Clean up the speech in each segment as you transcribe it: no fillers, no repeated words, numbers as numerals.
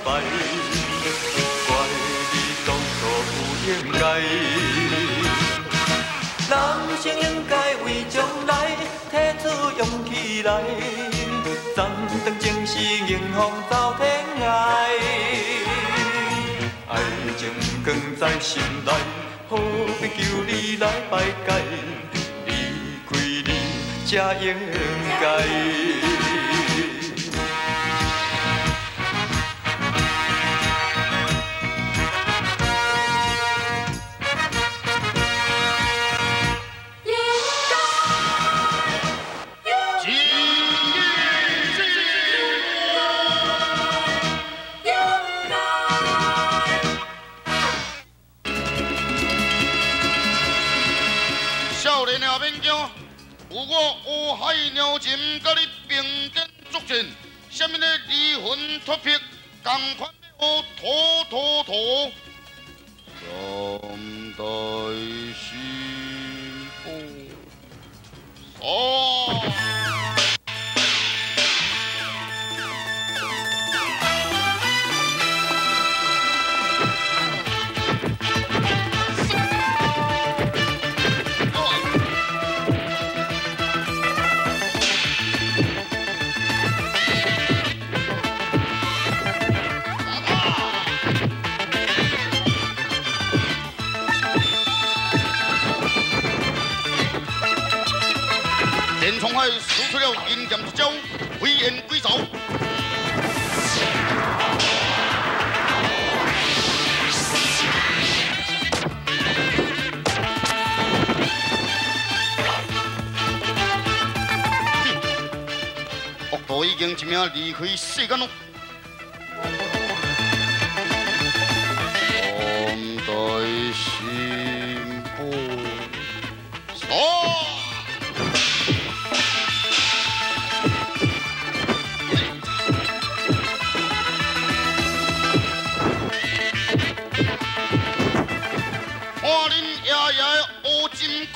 排，怪你当初有应该。人生应该为将来提出勇气来，斩断情丝，迎风走天涯。爱情藏在心内，何必求你来排解？离开你才应该。我乌海鸟禽佮你并肩作战，啥物咧离魂脱魄，仝款欲学妥妥妥。三代新妇，三。电冲海使出了银剑一招，飞燕鬼爪。恶徒已经一命离开世间咯。三代新妇，三。看恁爷爷乌金讲，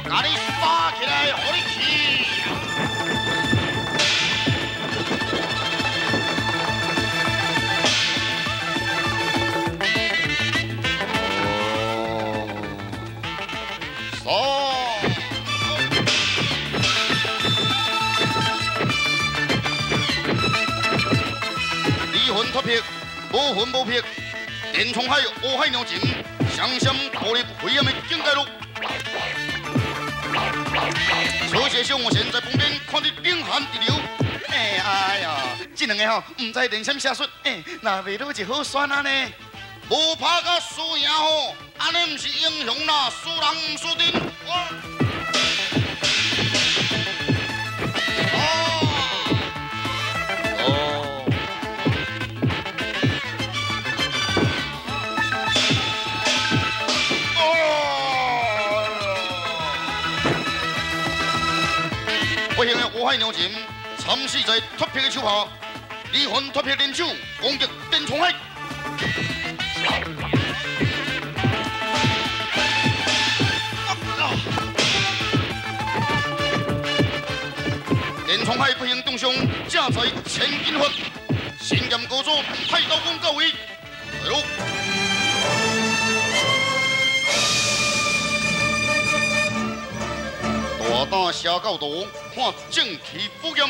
共你杀起来，予你去！哦，离魂脱魄，无魂无魄。电冲海乌海鸟情，双双投入黑暗的境界路。曹雪小我现在旁边看得冷汗直流。哎哎呀，这两个吼，毋知练啥物邪术，哎，若袂落就好选啊呢。无拍甲输赢吼，按呢毋是英雄啦，输人毋输阵。不幸的乌海鸟禽惨死在脱皮的手下，离魂脱皮联手攻击电冲海。电冲海不幸重伤，正在千金发，神剑高手太刀公到位，来喽！大胆邪教徒，看正气宝剑。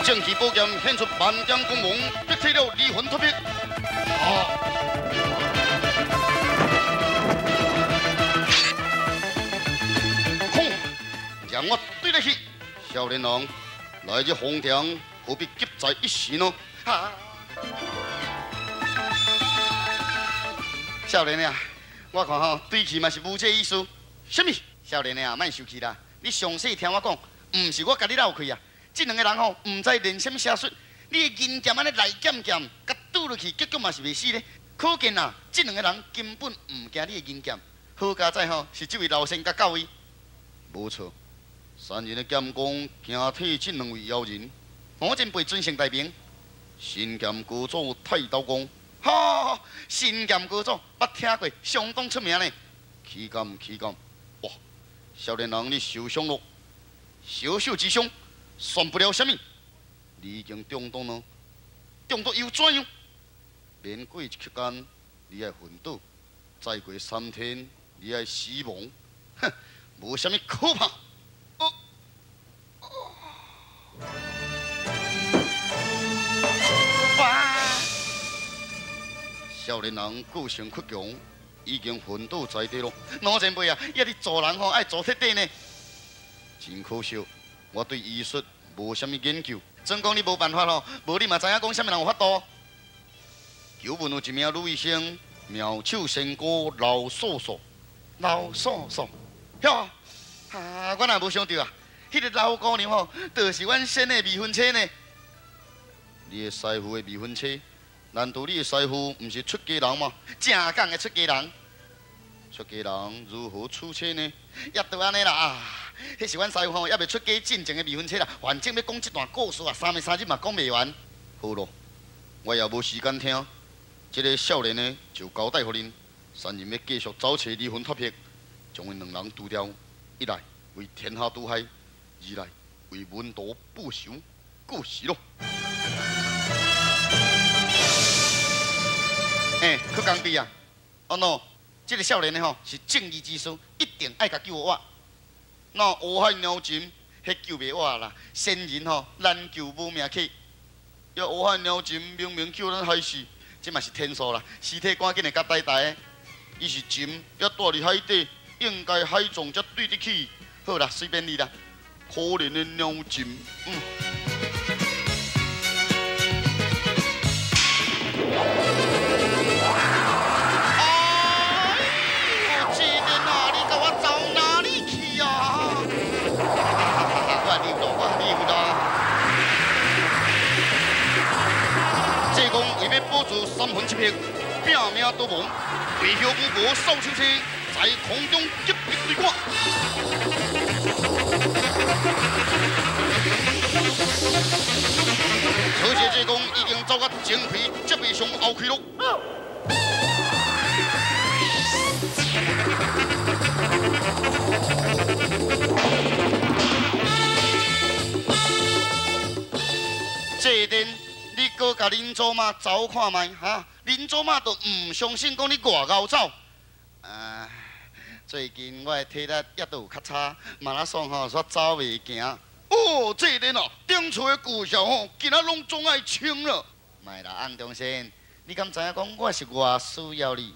正气宝剑显出万将光芒，逼退了离魂脱魄。空，让我对得起。少年郎，来这荒唐，何必急在一时呢？少年啊，我看吼对气嘛是无这意思。啥物？少年啊，莫生气啦！你详细听我讲，毋是我共你闹开啊。这两个人吼，毋知练啥物邪术，你的银剑按呢来剑剑，共拄落去，结局嘛是袂死咧。可见啊，这两个人根本毋惊你的银剑。好佳哉吼，是这位老仙佮教伊。无错，三人的剑功惊退这两位妖人，我真被尊姓大名，神剑高祖太刀公。哈，神剑高祖捌听过，相当出名呢。岂敢岂敢！哇，少年人，你受伤咯，小小之伤，算不了啥物。你已经中毒了，中毒又怎样？免过一刻间，你爱昏倒；再过3天，你爱死亡。哼，无啥物可怕。哦哇！少年人个性倔强，已经昏倒在地咯。老前辈啊，遐你做人吼爱做彻底呢。真可惜，我对医术无啥物研究。总讲你无办法咯，无你嘛知影讲啥物人有法度。求问有一名女医生，妙手仙姑刘素素，刘素素，哟，啊，我若无想著啊，彼个老姑娘吼，就是阮先的未婚妻呢。你的师父的未婚妻？难道你的师父毋是出家人吗？正港的出家人，出家人如何出妻呢？也就按呢啦啊！彼是阮师父吼，犹未出家进前的未婚妻啦。反正欲讲这段故事啊，三暝三日嘛讲袂完。好咯，我也无时间听。这个少年呢，就交代予恁，三人欲继续走揣离魂脱魄，将𪜶两人除掉。一来为天下除害，二来为门徒报仇，过时咯。欸，去工地啊！哦喏，这个少年的吼是正义之师，一定爱共救活。那乌海鸟禽，彼救袂活啦。仙人吼难救无命去。遐乌海鸟禽明明救咱害死，这嘛是天数啦。尸体赶紧会甲呆呆的，伊是禽，犹蹛伫海底，应该海葬才对得起。好啦，随便你啦。可怜的鸟禽，嗯。保住三魂七魄，拼命逃亡，为许巫婆扫帚车在空中急急追赶。此时济公已经走到前皮接背上后开咯。这阵。你阁共恁祖妈走看觅哈？恁祖妈都毋相信讲你外敖走。啊，最近我的体力也都有较差，马拉松吼煞走袂行。哦，这阵哦，顶厝的旧校吼，今仔拢总爱清了。莫啦，洪中山，你敢知影讲我是偌需要你？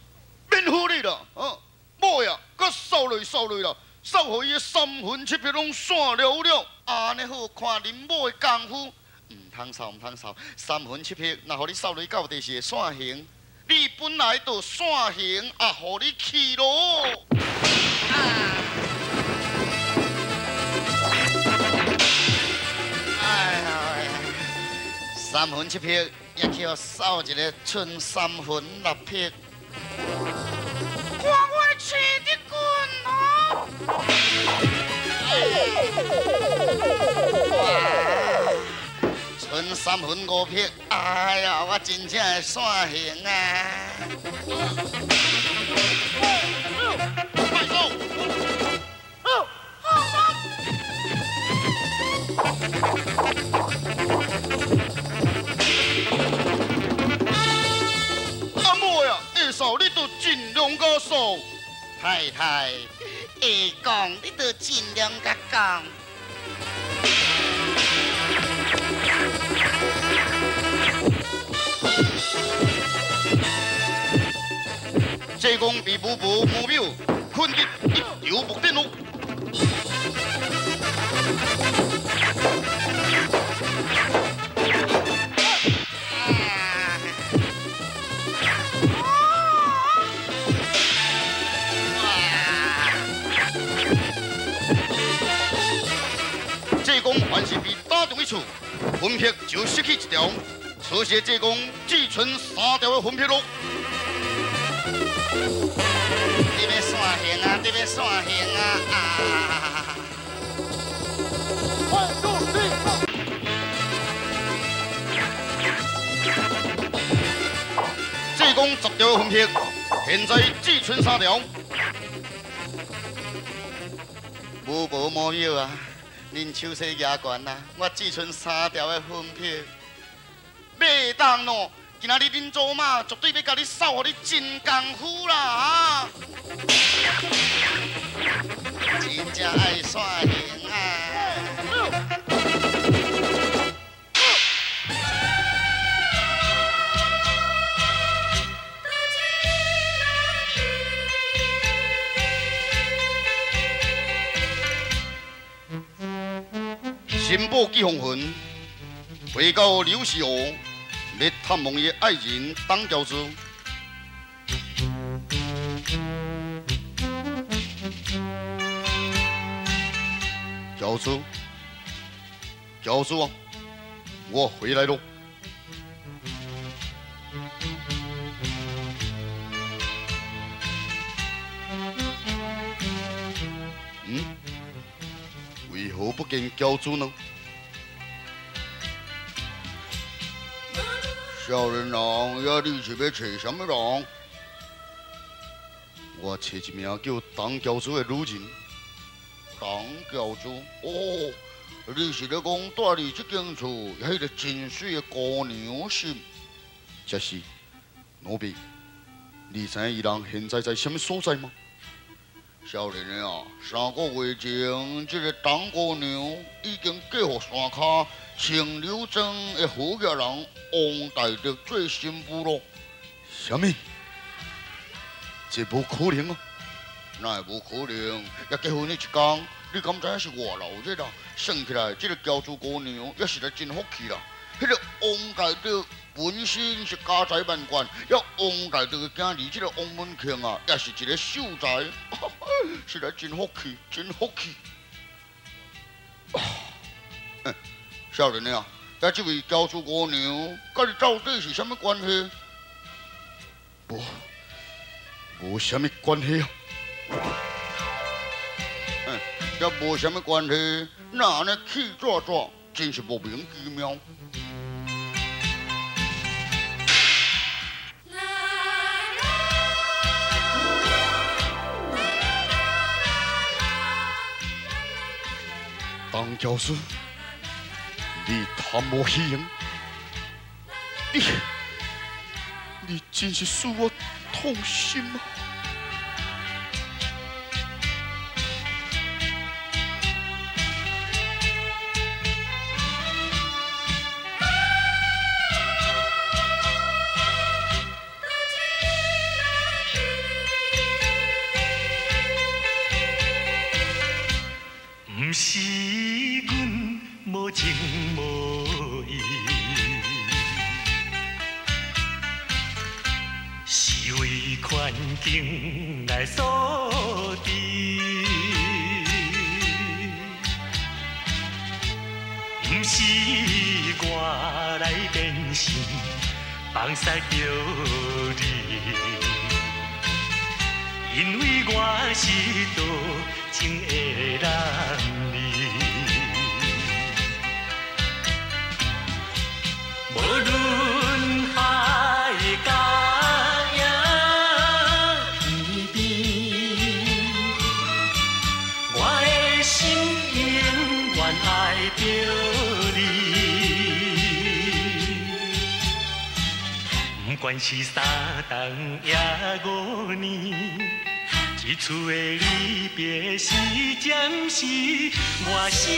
免好你啦，啊，某呀，阁扫落扫落啦，扫予伊的三魂七魄拢散了了。按呢好，看恁某的功夫。毋通扫，毋通扫，三魂七魄，若予你扫落到底是会散形。你本来就散形，啊，予你去咯。哎呀，三魂七魄，也去予扫一个剩三魂六魄。看我的车的棍哦！剩三魂五魄，哎呀，我真正会散形啊！快走！阿妹啊，下嫂，你就尽量佮扫。太太，会讲你就尽量佮讲。济公被巫婆巫庙困得一筹莫展咯。济公还是被打中一处，魂魄就失去一条。此时济公只剩3条的魂魄咯。你欲散形啊！你欲散形啊！啊！济公10条的魂魄，现在只剩3条。无无无有啊！恁手势举悬啊！我只剩三条的魂魄，袂当咯！今仔日恁祖妈绝对欲共你扫，予你真功夫啦！啊！真正爱煞型啊！新宝记风云，回到柳氏湖，欲探望伊的爱人董乔治。乔治，乔治啊，我回来咯。嗯？为何不见乔治呢？少年人，呀，你是欲揣啥物人？我揣一名叫董乔治的女人。董乔治，哦，你是咧讲住伫这间厝，彼个真媠的姑娘是？这是，奴婢，你知影伊人现在在啥物所在吗？少年的啊，3个月前，这个董姑娘已经嫁予山跤清流庄的好额人王大德做新妇咯。啥物？这无可能啊！哪会无可能？也结婚彼一天，你敢知影是偌闹热啊？算起来，这个乔治姑娘也实在真福气啦。彼个王大德本身是家财万贯，犹王大德的囝儿，这个王文庆啊，也是一个秀才，实在真福气，真福气。少年的啊，啊，这位乔治姑娘，佮你到底是啥物关系？无，无啥物关系啊。这无啥物关系，哪按呢气炸炸，真是莫名其妙。董乔治，你贪慕虚荣，你真是使我痛心啊！毋是阮无情无义，是为环境来所致。毋是我来变心，放杀著你，因为我是多情的男儿。无论海角也天边，我的心永远爱著你。不管是3冬也5年，这次的离别是暂时，我是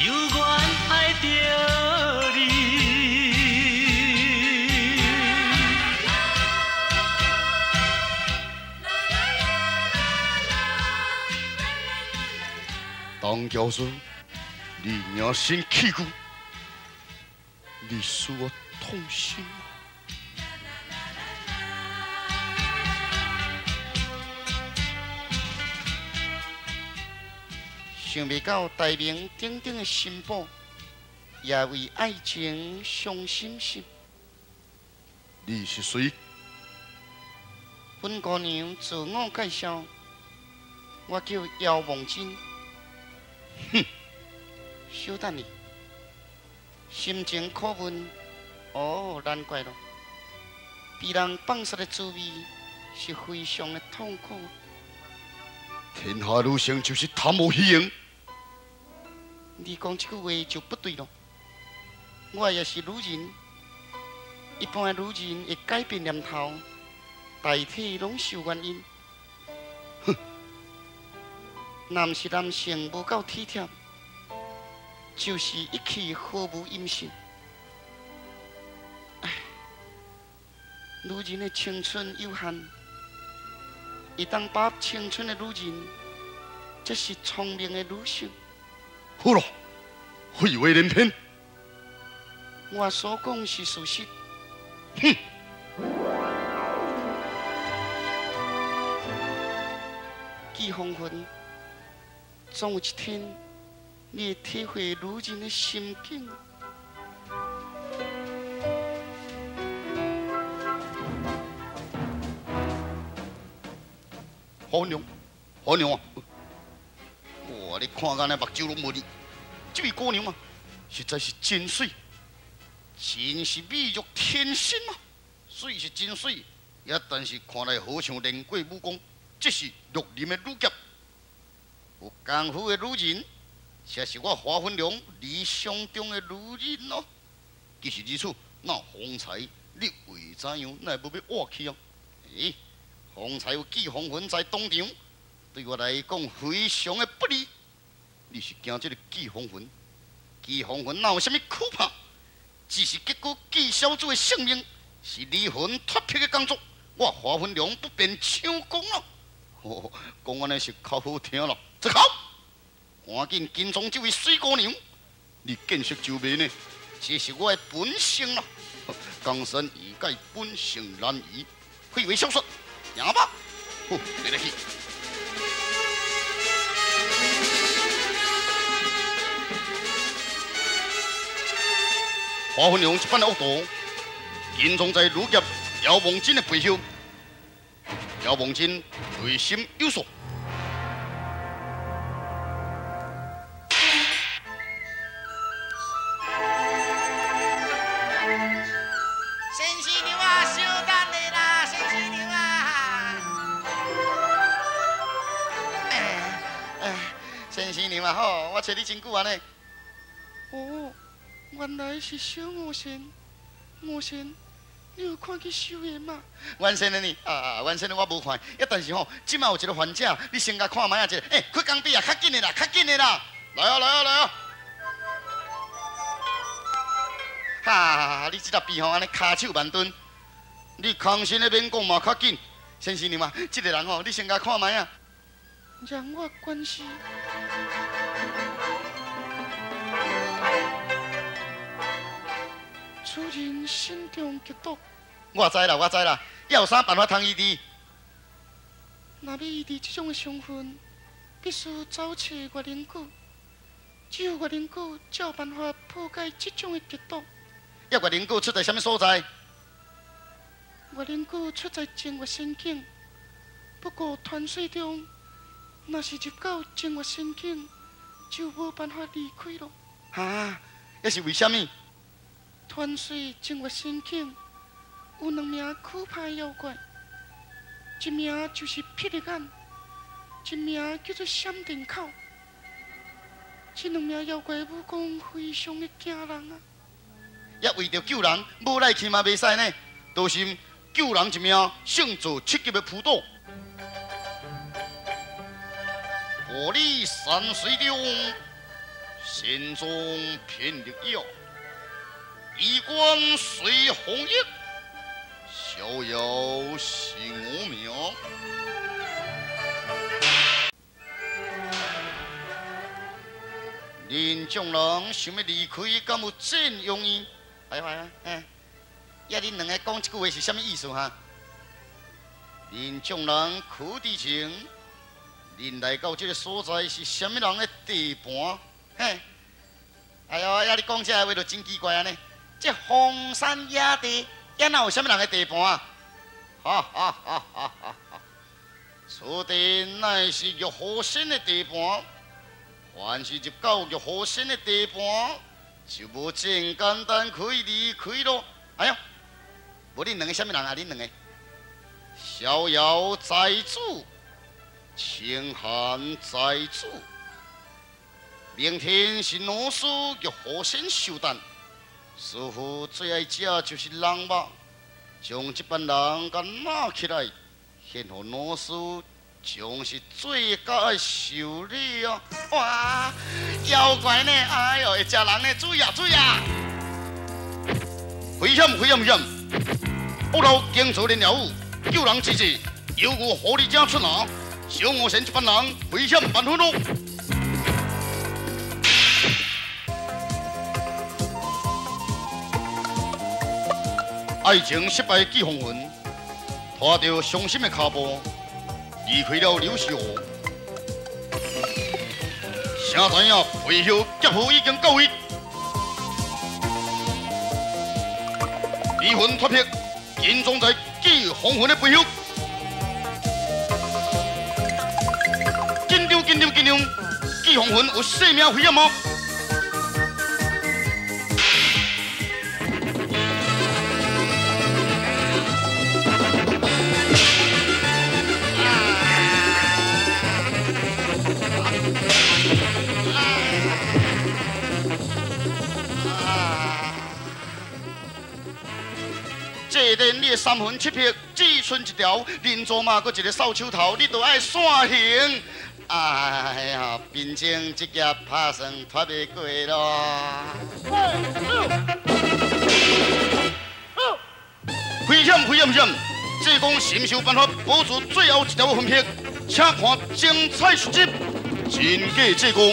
犹原爱著你。董乔治，你良心气骨，你使我痛心啊！想袂到大名鼎鼎的新妇，也为爱情伤心心。你是谁？本姑娘自我介绍，我叫姚梦真。哼，稍等你，心情苦闷，哦，难怪咯。被人放杀的滋味是非常的痛苦。天下女性就是贪慕虚荣。你讲这句话就不对咯。我也是女人，一般的女人会改变念头，大体拢是有原因。哼，若毋是男性无够体贴，就是一气毫无音信。唉，女人的青春有限，会当把握青春的女人，这是聪明的女性。好了，废话连篇。我所讲是事实。哼！季风云，总有一天，你会体会女人的心境。好娘，好娘啊！哇，你看到那目睭拢无力，这位姑娘啊，实在是真水，真是美若天仙啊！水是真水，也但是看来好像练过武功，这是绿林的女侠，有功夫的女人，才是我华芬良理想中的女人咯。其实如此，那方才你为怎样，哪会无欲活去啊？欸，方才有季风云在当场，对我来讲非常的不利。你是惊这个季风云？季风云哪有啥物可怕？只是结果季小子的性命是离魂脱魄的工作，我华芬良不便抢功了。哦，讲按呢是较好听了。这好，赶紧跟踪这位水姑娘。你见识周明呢？这是我的本性咯。江山易改，本性难移。废话少说，行吧。好，你来去。华芬良这般的恶毒，隐藏在女侠姚梦真的背后。姚梦真内心有数。先生娘啊，稍等下啦，先生娘啊。先生娘啊，吼，我找你真久啊呢。哦，原来是小五仙，五仙，你有看见秀妍吗？原先的呢？啊，原先的我无看，啊，但是吼，这摆有一个患者，你先共看觅啊一下。欸，开工比啊，较紧的啦，较紧的啦！来啊，来啊，来啊！哈，你这粒鼻吼，按呢跤手慢蹲，你空身的免讲嘛，较紧。先生娘啊，这个人吼，你先共看觅啊。让我关心。此人心中极毒。我知啦，我知啦，还有啥办法通医治？若要医治这种的伤痕，必须走找月灵果。只有月灵果才有办法破解这种的极毒。要月灵果出在啥物所在？月灵果出在净月仙境，不过传说中，若是入到净月仙境，就无办法离开咯。哈，那是为啥物？传说净月仙境有两名可怕的妖怪，一名就是霹雳眼，一名叫做闪电口。这两名妖怪武功非常的惊人啊！也为著救人，无来去嘛袂使呢。都是救人一命，胜造七级的浮屠。玻璃山水中，仙踪遍绿野，衣冠随红叶，逍遥是我命。恁众人想欲离开，敢有真容易？哎呀哎，呀，恁两个讲这句话是啥物意思哈？恁众人可知情？恁来到这个所在是啥物人的地盘？嘿，哎哟，呀，你讲这个话就真奇怪啊呢！这荒山野地，也哪有啥物人的地盘啊？哈哈哈哈哈！此地乃是玉虎仙的地盘，凡是入到玉虎仙的地盘，就无真简单可以离开咯。哎哟，无恁两个啥物人啊？恁两个逍遥在主，清寒在主。明天是老师玉虎仙寿诞，师傅最爱食就是人肉，将这班人共拿起来，献予老师，将是最佳的寿礼哦！哇，妖怪呢？哎哟，会食人呢！注意啊，注意啊！危险，危险，危险！恶老经做练了武，救人之际，犹如狐狸精出拿，小五神这班人危险万分咯！爱情失败记风云，拖着伤心的脚步离开了柳絮湖。谁知影背后劫夫已经到位，离魂脱魄，隐藏在记风云的背后。紧张紧张紧张，记风云有生命危险吗？这阵你的三魂七魄只剩一条，邻座嘛阁一个扫帚头，你都爱散行。哎呀，贫僧这劫拍算脱袂过咯。危险危险危险！济公神想办法保住最后一条魂魄，请看精彩续集《真假济公》。